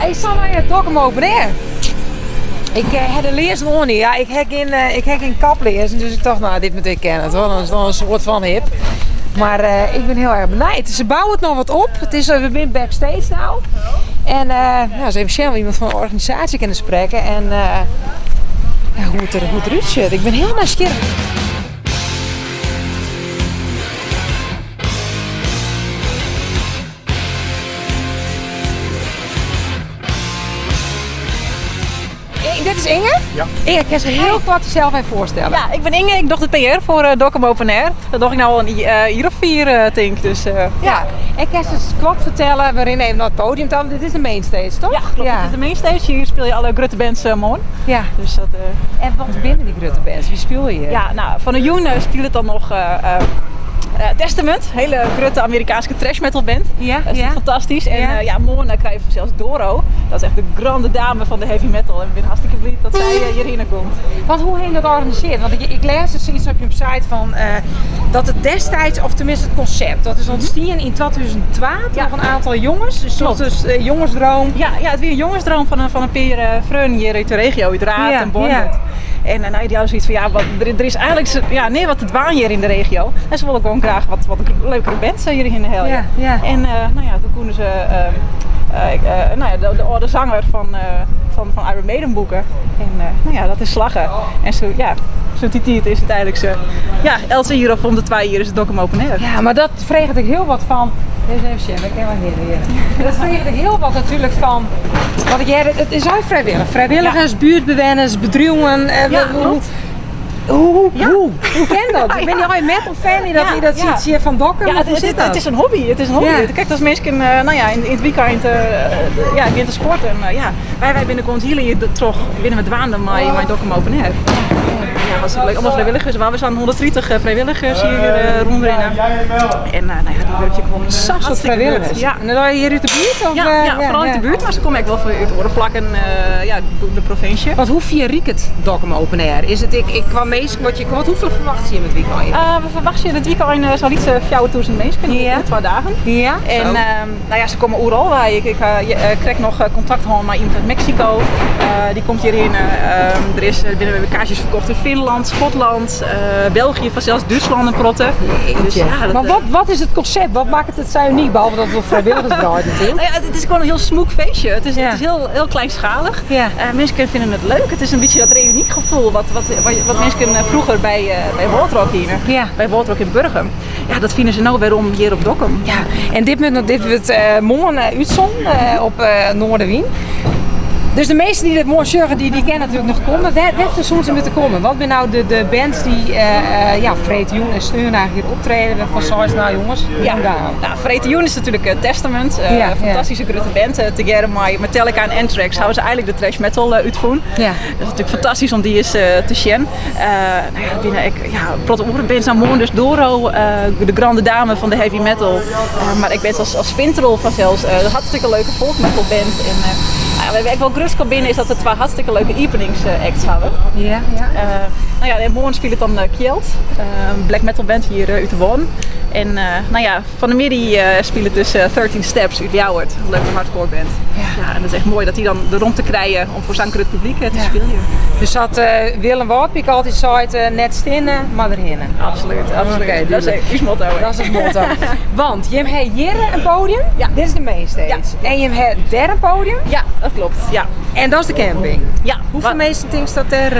Ik sta by Dokkum Open Air. Ik ha de learzen oan. Ja, ik ha gjin kaplearzen, dus ik tocht, no, dit moat ik kinne, toch? Dan is it al in soart fan hip. Mar ik bin hiel erch benijd. Se bouwe it noch wat op. It is, we binne backstage no. En no, ris even sjen of iemand fan de organisaasje kinne sprekke. En ja, hoe't it derút sjocht. Ik bin hiel nijsgjirrich. Dit is Inge. Ja. Inge, kinst dy hiel koart dysels even foarstelle? Ja, ik bin Inge, ik doch de PR foar eh, Dokkum Open Air. Dat doch ik no al in jier of 4, tink. Dus, ja. En kinst ris koart fertelle, we rinne even nei it podium ta, want dit is de mainstage, toch? Ja, kloppet. Dit is de mainstage. Hjir spylje alle grutte bands moarn. Ja. Dus dat, En wat binne dy grutte bands? Wa spylje hjir? Ja, no, fan 'e jûn spilet dan noch Testament, hiele grutte Amerikaanske thrash metal band. Ja, Dat is ja. fantastysk. En Ja. ja, moarn krije we fansels Doro. Dat is echt de grande dame fan de heavy metal. En we binne hartstikke bliid dat sy hjirhinne komt. Want hoe ha jim dat organisearre? Want ik lês dus iets op je site fan dat it destiids, of teminsten it konsept, dat is ûntstien yn 2002 troch in oantal jonges. Dus dat is jongesdroom. Ja, ja, it wie in jongesdroom fan in pear freonen hjir út de regio, út Raard en Bornwerd. En no, dy hawwe soiets fan, ja, wat, der is eigenlik ja, neat wat te dwaan hjir yn de regio. En se wolle gewoan graach wat leukere bands hjirhinne helje. En no ja, doe koene se no ja, de âlde sanger fan Iron Maiden boeke. En no ja, dat is slagge. En sa, ja, sûnt dy tiid is it eigenlik sa, ja, elts jier of om de 2 jier is it Dokkum Open Air. Ja, mar dat freget ek hiel wat fan. Even sjen, wêr kinne we hinne hjir? Dat freget ek hiel wat natuerlik fan. Want ik hear, it is ek frijwillich. Frijwilligers, buertbewenners, bedriuwen. Ja, kloppet. Hoe kin dat? Binne dy allegear metal fan dy't dat siet fan Dokkum? Ja, Hoe sit it dat? is in hobby. It is in hobby. Kijk, as minsken no ja, yn it wykein ja, gean te sporten. Ja, wy binne gewoan it hiele jier troch binne we dwaande mei Dokkum Open Air. Ja, hartstikke leuk. Allemaal vrijwilligers. We hawwe sa'n 130 frijwilligers hjir rûnrinne. En no ja, dy wurkje gewoan Sa'n soad hartstikke hurd. frijwilligers. Ja. En dan hjir út de buert? Of, Ja, ja, foaral út de buert, mar se komme ek wol út oare plakken ja, bûten de provinsje. Want hoe fier riket Dokkum Open Air? Is it ek kwa minsken wat je, wat, hoefolle ferwachtsje je it wykein? We ferwachtsje it wykein sa'n lytse 4000 minsken oer 2 dagen. En no ja, se komme oeral wei. Ik ha krekt noch kontakt hân mei iemand út Meksiko. Dy komt hjirhinne. Der binne wer kaartsjes ferkocht yn Finlân, Skotlân, België, fansels Dútslân in protte. Dus, ja, dat, Mar wat is it konsept? Wat makket it sa unyk? Behalve dat it wol frijwilligers draait natuerlik. No ja, it is gewoan in hiel smûk feestje. It is hiel, hiel kleinschalich. Minsken fine it leuk. It is in bytsje dat reünygefoel wat minsken froeger by Wâldrock hiene. By Wâldrock yn Burgum. Ja, dat fine se no werom hjir op Dokkum. Ja, en dit wurdt moarn útstjoerd op Noardewyn. Dus de minsken dy't it moarn sjogge, dy kinne natuerlik noch komme. Wêr soene se moatte komme? Wat binne no de bands dy't ja, freedtejûn en sneon hjir optrede? Wêrfan seist, no jonges, ja. No, freedtejûn is natuerlik Testament. Fantastyske grutte band. Tegearre mei Metallica en Anthrax hawwe se eigenlik de thrash metal útfûn. Dat is natuerlik fantastysk om dy ris te sjen. No ja, der binne ek ja, in protte oare bands. No, moarn dus Doro, de grande dame fan de heavy metal. Mar ek bands as Finntroll fansels. In hartstikke leuke folk metal band. En ja, wêr't we ek wol grutsk op binne is dat we twa hartstikke leuke iepeningsacts hawwe. No ja, en moarn spilet dan Kjeld, in black metal band hjir út de Wâlden. En no ja, fan 'e middei spilet dus 13 Steps út Ljouwert, in leuke hardcore band. Ja, en dat is echt moai dat dy dan de romte krije om foar sa'n grut publyk te spyljen. Dus sa't Willem Wâldpyk altyd seit, net stinne, mar derhinne. Absolút, absolút. Oké, dat is dúdlik. ús motto. Dat is it motto. Want jim ha hjir in podium, dit is de mainstage. En jim ha dêr in podium. Ja, dat kloppet. Ja. En dat is de camping. Ja. Hoefolle minsken tinkst dat dêr...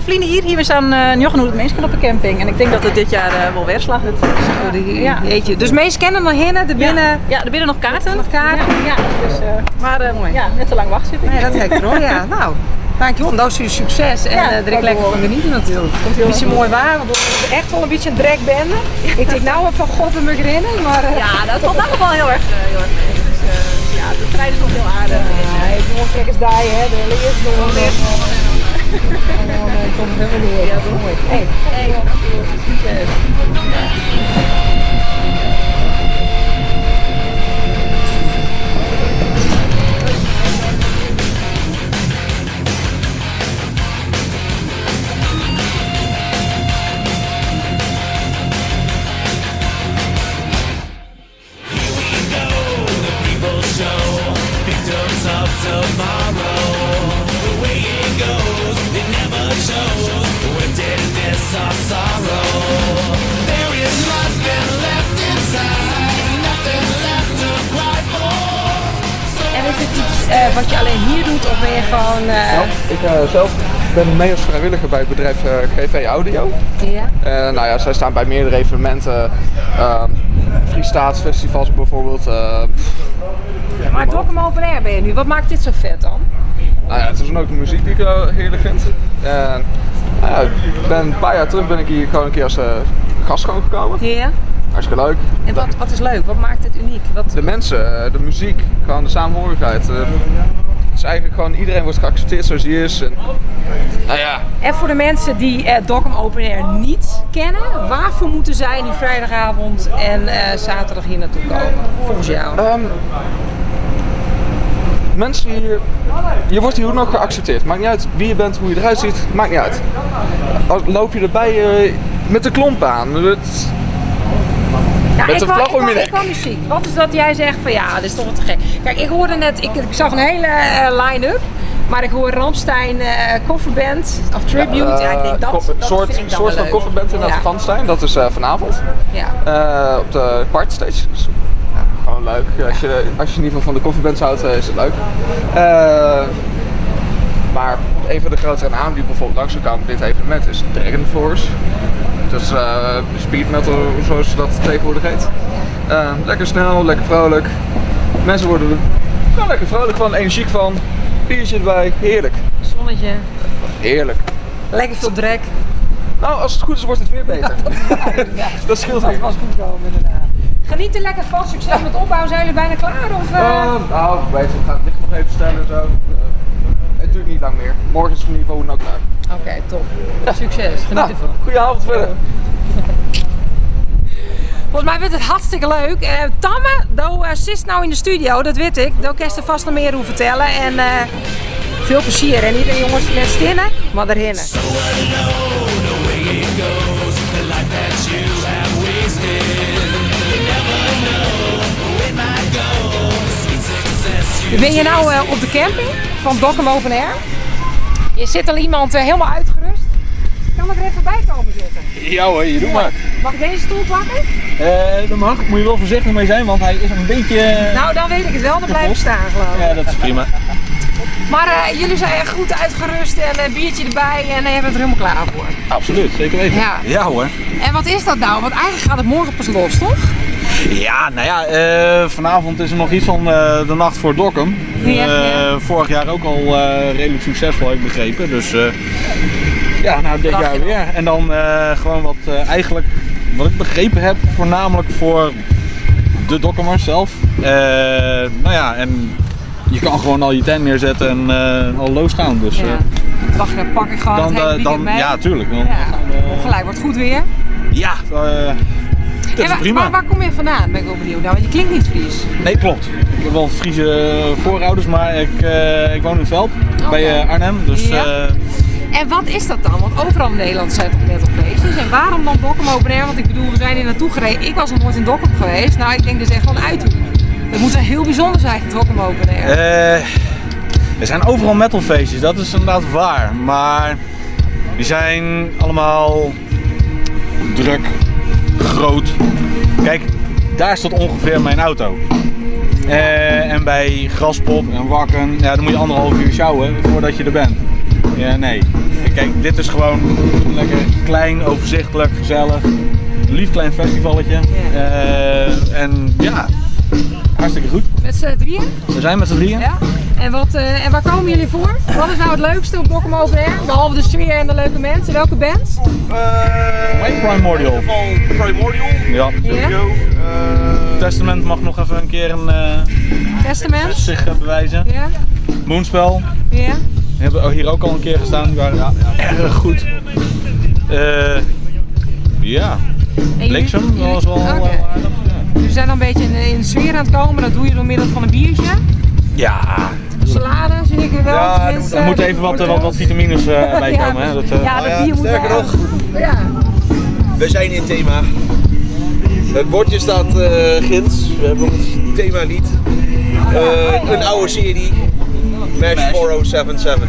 Ferline jier hiene we sa'n 900 minsken op de camping. En ik tink dat it dit jier wol wer slagget. Zo, jeetje. Dus minsken kinne noch hinne, der binne... Ja, der binne noch kaarten. Noch kaarten. Ja, dus, mar ja, net te lang wachtsje. Nee, dat ha ik derom, ja. No, dankjewol. No, sukses en der ek lekker fan genietsje natuerlik. Komt hiel Bytsje goed. moai waar, want it is echt wol in bytsje in drekbende. Ik tink no fan god, we moatte rinne, mar... Ja, dat falt noch wol hiel erch mee. Dus ja, de trein is noch hiel aardich. Ja, ik gewoan krekt as dy, hè, de learzen oan. Learzen oan en dan En dan komt it hielendal goed. Ja, toch? Moai. Hey, Hey, dankjewol. Sukses. Here we go, the people show, victims of En is dit iets wat je alleen hier doet of ben je gewoon... Nou, ik zelf ben mee als vrijwilliger bij het bedrijf GV Audio. Ja. Nou ja, zij staan bij meerdere evenementen. Friestaatsfestivals bijvoorbeeld. Maar Dokkum Open Air ben je nu. Wat maakt dit zo vet dan? Nou ja, het is dan ook de muziek die ik heerlijk vind. En, nou ja, ik ben een paar jaar terug ben ik hier gewoon een keer als gast gewoon gekomen. Ja. Hartstikke leuk. En wat is leuk? Wat maakt het uniek? Wat... De mensen, de muziek, gewoon de saamhorigheid. Het is eigenlijk gewoon iedereen wordt geaccepteerd zoals hij is. En, nou ja. En voor de mensen die Dokkum Open Air niet kennen, waarvoor moeten zij nu vrijdagavond en zaterdag hier naartoe komen? Volgens jou? Mensen hier, je wordt hier ook nog geaccepteerd. Maakt niet uit wie je bent, hoe je eruit ziet, maakt niet uit. Al loop je erbij met de klomp aan. Het, Nou, met de vlag om je nek. Ik wou muziek. Wat is dat jij zegt van ja, dit is toch wat te gek. Kijk, ik hoorde net, ik zag een hele line-up. Maar ik hoor Rammstein coverband of tribute. Ja, ik denk dat soort, vind ik dan soort wel van leuk. coverband inderdaad, Ja. Rammstein. Dat is vanavond. Ja. Op de party stage. Dus, ja, gewoon leuk. Als je in ieder geval van de coverbands houdt, is het leuk. Maar een van de grotere namen die bijvoorbeeld langs zou komen op dit evenement is DragonForce. Dat is speed metal, zoals dat tegenwoordig heet. Lekker snel, lekker vrolijk. Mensen worden er wel lekker vrolijk van, energiek van. Biertje erbij, heerlijk. Zonnetje. Heerlijk. Lekker veel drek. Nou, als het goed is, wordt het weer beter. Ja, dat scheelt dat weer. was goed komen, inderdaad. Geniet er lekker van, succes met opbouw. Zijn jullie bijna klaar? Of? Nou, weet je, we gaan het licht nog even stellen en zo. Het duurt niet lang meer. Morgen is het in ieder geval ook klaar. Oké, top. Succes, geniet Nou, ervan. Goedenavond verder. Volgens mij wordt het hartstikke leuk. Tamme, do zit nou in de studio, dat weet ik. Daar kan je er vast nog meer over vertellen. En veel plezier. En iedereen jongens, net stinnen, maar erin. Ben je nou op de camping van Dokkum Open Air? Je zit al iemand helemaal uitgerust. Kan ik er even bij komen zitten? Ja hoor, je doet maar. Mag ik deze stoel pakken? Dat mag. Moet je wel voorzichtig mee zijn, want hij is een beetje... Nou, dan weet ik het wel. Dan blijf ik kapot. staan, geloof ik. Ja, dat is prima. Maar jullie zijn echt goed uitgerust en een biertje erbij en hebben het er helemaal klaar voor. Absoluut, zeker weten. Ja. Ja hoor. En wat is dat nou? Want eigenlijk gaat het morgen pas los, toch? Ja, nou ja, vanavond is er nog iets van de nacht voor Dokkum. Ja, ja. Vorig jaar ook al redelijk succesvol, heb ik begrepen. Dus ja, nou dit Lach jaar je nog? weer. En dan gewoon wat eigenlijk, wat ik begrepen heb, voornamelijk voor de Dokkumers zelf. Nou ja, en je kan gewoon al je tent neerzetten en al losgaan. Dus, Ja. Wacht, dan pak ik gewoon het hele weekend mee. Ja, tuurlijk. Dan Ja. gaan we Gelijk, wordt goed weer. Ja, dat En is prima. waar kom je vandaan? Ben ik wel benieuwd. Nou, want je klinkt niet Fries. Nee, klopt. Ik heb wel Friese voorouders, maar ik woon in Velp, bij Arnhem. Dus, Ja. En wat is dat dan? Want overal in Nederland zijn toch metalfeestjes. En waarom dan Dokkum Open Air? Want ik bedoel, we zijn hier naartoe gereden. Ik was nog nooit in Dokkum geweest. Nou, ik denk dus echt wel een uithoek. Dat moet wel heel bijzonder zijn, Dokkum Open Air. Er zijn overal metalfeestjes, dat is inderdaad waar. Maar die zijn allemaal druk, groot. Kijk, daar staat ongeveer mijn auto. En bij Graspop en Wakken, ja, dan moet je anderhalf uur sjouwen voordat je er bent. Ja, nee. Kijk, dit is gewoon lekker klein, overzichtelijk, gezellig. Een lief klein festivalletje. Ja. En ja, hartstikke goed. Met z'n drieën? We zijn met z'n drieën. Ja. En waar komen jullie voor? Wat is nou het leukste op Dokkum Open Air? Behalve de sfeer en de leuke mensen. Welke band? Mijn Primordial. In ieder geval Primordial. Ja. Sowieso. Testament mag nog even een keer een Testament? zich bewijzen. Ja. Moonspell. Ja. Die hebben hier ook al een keer gestaan. Die waren erg goed. Ja. En jullie- Bliksem jullie- was wel Oké. aardig. Ja. Jullie zijn al een beetje in de sfeer aan het komen. Dat doe je door middel van een biertje. Ja. Salade zie ik er wel. Ja, tenminste. er moeten even wat vitamines bij Ja, komen. Hè? Dat, ja, dat Ja, bier moet sterker wel. nog. Ja. We zijn in thema. Het bordje staat ginds. We hebben ons thema niet. Een oude serie. MASH 4077.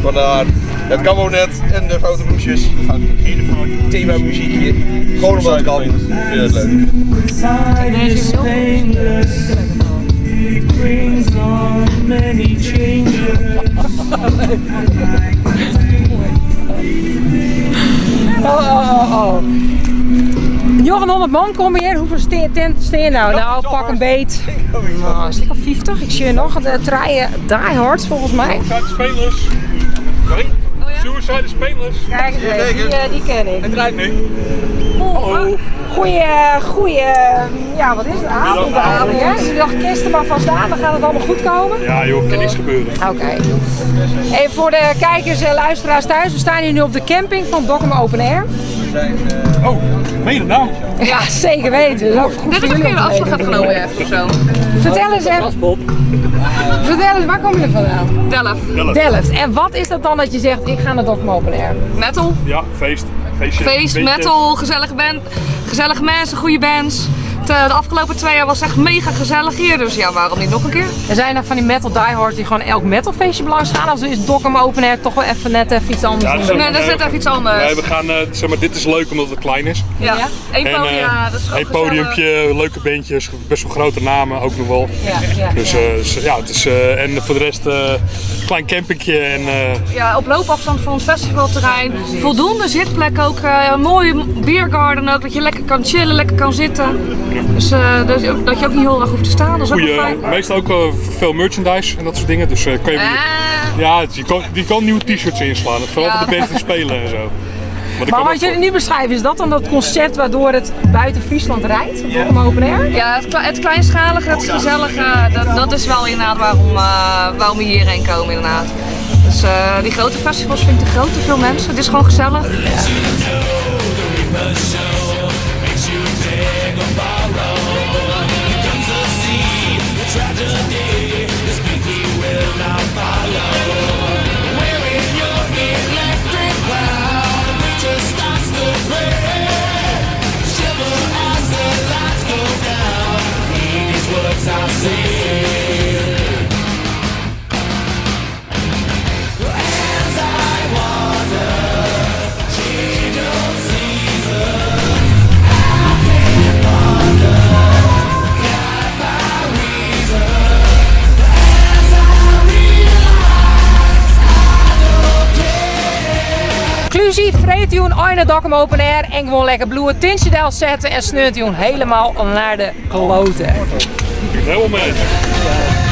Vandaar Het kan ook net. En de foute bloesjes. Thema muziekje. Gewoon omdat het kan. Ik vind het leuk. Oh, oh, oh, oh. 900 man komen hier. Hoeveel tenten staan nou? Nou, pak een beet. Nou, een stuk of 50. Ik zie nog de treien diehards volgens mij. Suicide Spelers. Sorry? Suicide is painless. Kijk eens even, die ken ik. Het draait nu. Hallo. Goeie, goeie, ja wat is het, avond eigenlijk hè? Dus ik dacht, kist er maar vast aan, dan gaat het allemaal goed komen. Ja joh, kan niks gebeuren. Oké. Even voor de kijkers en luisteraars thuis, we staan hier nu op de camping van Dokkum Open Air. Oh, meen je dat nou? Ja, zeker weten. Dat is ook goed Dit voor is ook jullie keer om de te afslag weten. gaat genomen even of zo. Vertel eens even. Vertel eens, waar komen jullie vandaan? Delft. Delft. En wat is dat dan dat je zegt, ik ga naar Dokkum Open Air? Metal. Ja, feest. Feestje. Feest, Beetje- metal, gezellige band, gezellige mensen, goede bands. De afgelopen 2 jaar was echt mega gezellig hier, dus ja, waarom niet nog een keer? Er zijn er van die metal diehards die gewoon elk metalfeestje belangs gaan. Of is Dokkum Open Air toch wel even net even iets anders? Ja, dan dat is ook- Nee, dat is net even iets anders. Nee, we gaan, zeg maar, dit is leuk omdat het klein is. Ja, Ja? één En, podium, ja, dat is ook één podiumpje, leuke bandjes, best wel grote namen ook nog wel. Ja, ja, Dus, ja. dus, ja, het is, en voor de rest klein campingje en Ja, op loopafstand van ons festivalterrein. Voldoende zitplek ook, een mooie beergarden ook, dat je lekker kan chillen, lekker kan zitten. Dus dat je ook niet heel erg hoeft te staan, dat is ook wel goeie, fijn. meestal ook veel merchandise en dat soort dingen. Dus kan je, ja, je kan nieuwe t-shirts inslaan. Vooral Ja. voor de bands die spelen en zo. Want ik Maar kan wat ook jullie nu beschrijven, is dat dan dat concept waardoor het buiten Friesland rijdt? Dokkum Open Air? Ja, het kleinschalige, het gezellige, dat is wel inderdaad waarom we hierheen komen inderdaad. Dus die grote festivals vind ik te groot, te veel mensen. Het is gewoon gezellig. Conclusie, vreet u een eine Dokkum Open Air en gewoon lekker bloed tintje zetten en sneurt u helemaal naar de kloten. Ik ben het helemaal mee eens.